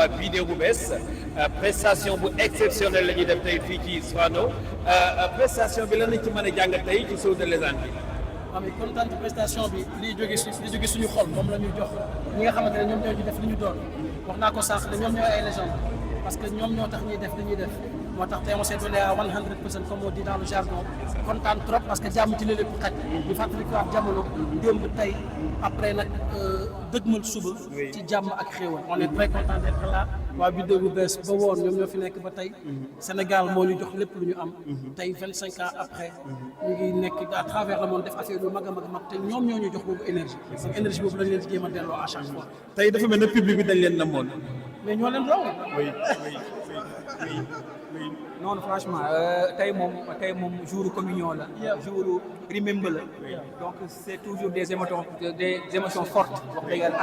waa vidéo bu bees prestation bu exceptionnelle la ñuy def tey fii ci Sorano prestation bi lan lañ ci mën a jàngat tey ci show de légende bi. waaw mais kontaan ci prestation bi liy jóge suñu xol moom la ñuy jox ñi nga xamante ne ñoom ñoo ñu def li ñu doon wax naa ko sànq ne ñoom ñooy ay légende parce que ñoom ñoo tax ñuy def li ñuy def moo tax tey on s'est donné à 100% comme on dit dans le jargon kontaan trop parce que jàmm ci la lépp xaj di fàttali ko ak jamono démb tey après nag dëgmal suba ci jàmm ak xéewal on est très content d'être là waa vidéo bu bees ba woon ñoom ñoo fi nekk ba tey Sénégal moo ñu jox lépp lu ñu am tey 25 ans après ñu ngi nekk à travers le monde def affaire yu mag a mag a mag te ñoom ñoo ñu jox boobu énergie donc énergie boobu lañ leen ci jéem a delloo à chaque fois tey dafa mel ne public bi dañ leen namoon. mais ñoo leen raw non franchement tey moom jour communion la jour remember la donc c'est toujours des émotions fortes wax dëgg yàlla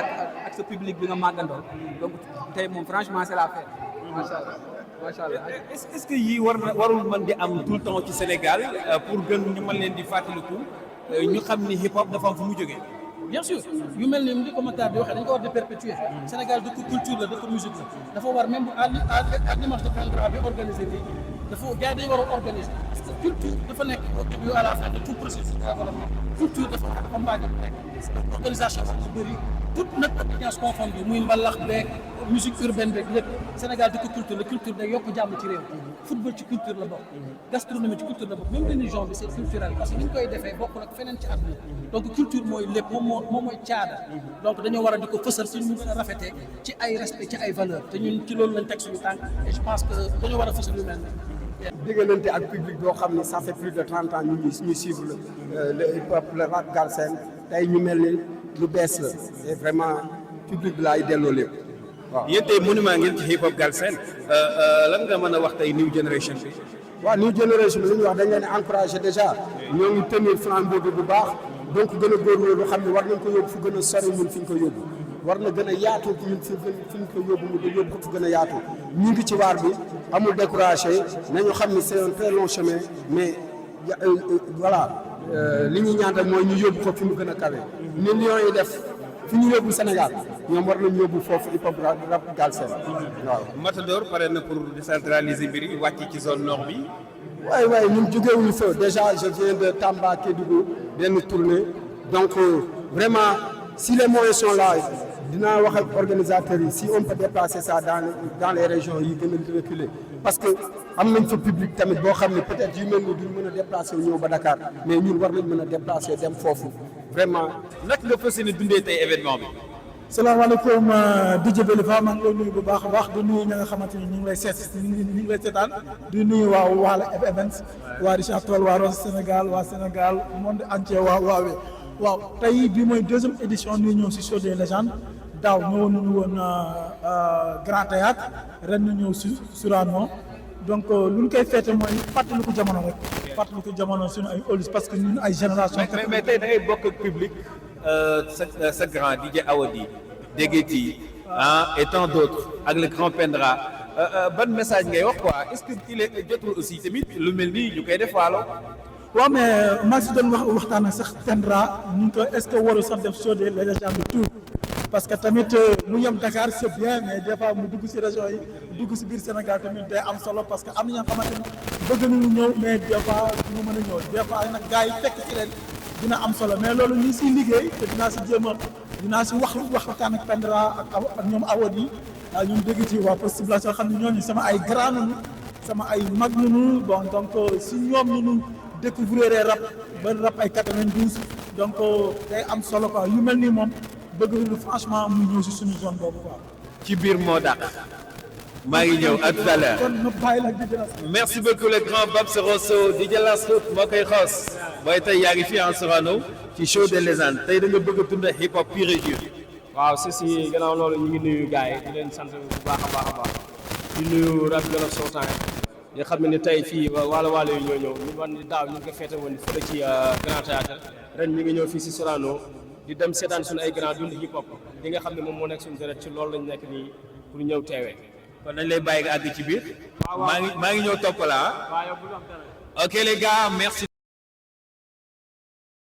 ak sa public bi nga màggandoo donc tey moom franchement c'est la fête macha allah est-ce que yii warul mën di am tout le temps ci Sénégal pour gën ñu mën leen di fàttaliku ñu xam ni hip hop dafa am fu mu jógee. bien sûr yu mel ni li commentaire bi waxee dañ ko war di perpétuer Sénégal dëkk culture la dëkk musique la dafa war même à l'image de Pendra bi organisé bi dafa gars yi dañu war a organiser parce que culture dafa nekk yu à la fin de tout processus de développement culture dafa accompagné bu nekk organisation bi bëri toute notre obédience confondue muy mbalax beeg musique urbaine beeg lépp Sénégal dëkk culture la culture day yokk jàmm ci réew football ci culture la bokk gastronomie ci culture la bokk même religion bi c'est culturel parce que ni ñu koy defee bokkul ak feneen ci àdduna donc culture mooy lépp moom mooy caada donc dañoo war a di ko fësal suñu gën a rafetee ci ay respect ci ay valeur te ñun ci loolu lañ teg suñu tànk et je pense que dañoo war a fësal yu mel ni déggalante ak public boo xam ne ça fait plus de 30 ans ñu suivre le hip hop le rap Galsen tey ñu mel ni lu bees la et vraiment public bi laay delloo lépp waaw. yéen tey monument ngeen ci hip hop Galsen lan nga mën a wax tey new generation bi. waaw new generation bi li ñuy wax dañ leen di encourager déjà ñoo ngi tenir flambeau bi bu baax donc gën a góorgóorlu xam ne war nañ ko yóbbu fu gën a sori ñun fi ñu ko yóbbu war na gën a yaatu ñun fi ñu ko yóbbu mu da yóbbu ko fu gën a yaatu ñu ngi ci waar bi amul découragé nañu xam ne c'est un très long chemin mais voilà li ñuy ñaan rek mooy ñu yóbbu ko fi mu gën a kawe ni Lions yi def fi ñu yóbbu Sénégal ñoom war nañu yóbbu foofu hip hop rap Galsen waaw. Matador pare na pour décentraliser mbir yi wàcc ci zone nord bi. waaye ñun jógewuñu fa déjà je viens de Tamba Kédougou benn tournée donc vraiment si les moyens sont là dinaa wax ak organisateurs yi si on peut déplacer ça dans les régions yi gën a reculer parce que am nañ fa public tamit boo xam ne peut-être yu mel ni duñ mën a déplacer ñëw ba Dakar mais ñun war nañ mën a déplacer dem foofu vraiment. naka nga fas yéene dundee tey événement bi. salaamaaleykum DJ Belifa maa ngi lay nuyu bu baax a baax di nuyu ñi nga xamante ni ñu ngi lay seetaan di nuyu waa Waala Events waa Richard Toll waa Rose Sénégal waa Sénégal monde entier waaw tey bii mooy deuxième édition ñu ñëw si show des légendes daaw ñëwoon nañu woon Grand Théâtre ren ñu ñëw si Sorano donc lu ñu koy féete mooy fàttaliku jamono rek fàttaliku jamono suñu ay oldies parce que ñun ay génération. mais tey da ngay bokk ak public sa grand DJ Awadi Degeti et tant d'autres ak le grand Pendra ban message ngay wax quoi est-ce que il est jotul aussi tamit lu mel nii ñu koy def waalo. waaw mais maa si doon waxtaan ak sax Pendra ñu ngi ko est-ce que waru sax def show des légendes tout parce que tamit mu yem Dakar c'est bien mais des fois mu dugg si région yi dugg si biir Sénégal tamit day am solo parce que am na ñoo xamante ni bëgg nañu ñëw mais des fois ñu mën a ñëw des fois nag gars yi fekk ci leen dina am solo mais loolu ñu siy liggéey te dinaa si jéem a dinaa si waxtaan ak Pendra ak ñoom awot yi ñoom dégg ci waa Possibilation xam ne ñooñu sama ay grand nañu sama ay mag nañu bon donc si ñoom ñu découvrir rap ba rap ay 92 donc day am solo quoi yu mel nii moom bëgg nañu franchement mu ñëw si suñu zone boobu quoi. ci biir moo dàq. maa ngi ñëw à tout à l'heure. kon ma bàyyi la DJ Las. merci beaucoup le grand Babs Rosso DJ Las moo koy xoos. booy tey yaa ngi fi en Sorano ci show des légendes tey da nga bëgg a dund hip hop pur et dur. waaw si gannaaw loolu ñu ngi nuyu gars yi di leen sant bu baax a baax di nuyu Rap Jolof Sultan nga xam ne tey fii waalo yi ñoo ñëw ñu wan ni daaw ñu ngi ko feete woon fële ci Grand Théâtre ren ñu ngi ñëw fii si Sorano di dem seetaan suñu ay grand dund hip hop li nga xam ne moom moo nekk suñu deret ci loolu lañ nekk nii pour ñëw teewee. kon nañ lay bàyyi nga àgg ci biir. maa ngi ñëw topp la ok les gars merci.